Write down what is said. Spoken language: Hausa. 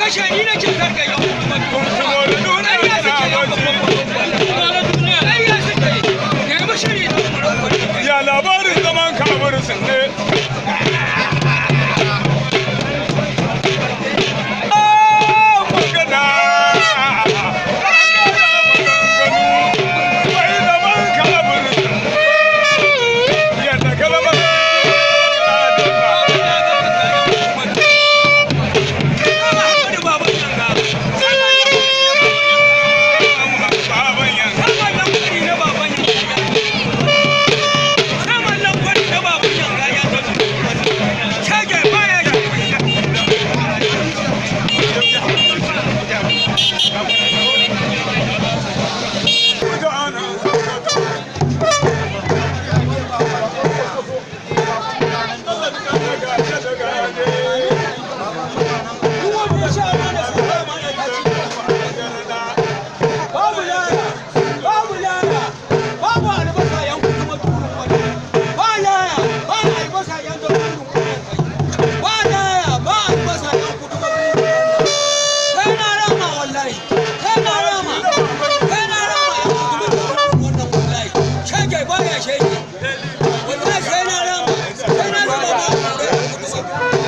Kashe ni nake zarga yan Kun tuno da duniya Ƙarya suke tana yan bacci. Ƙarya suke. Nemi shiri da mu. Ya labarin zaman kabursin ne. Ah, magana. An gaya maganganu. Wai zaman kabursin. Yadda kalmar Baban yanka. Mutanen Sokoto. Babu yaya, babu yaya, babu albasa yan kuma turun wani. Ba yaya, ba albasa yan da turun wani. Ba yaya, ba albasa yan kuma turun wani. Kai na rama wallahi, kai na rama, kai na rama yan kuma turun wannan wallahi. Shege ba ya shege. Wallahi sai na rama, sai na zama ba ku kuma.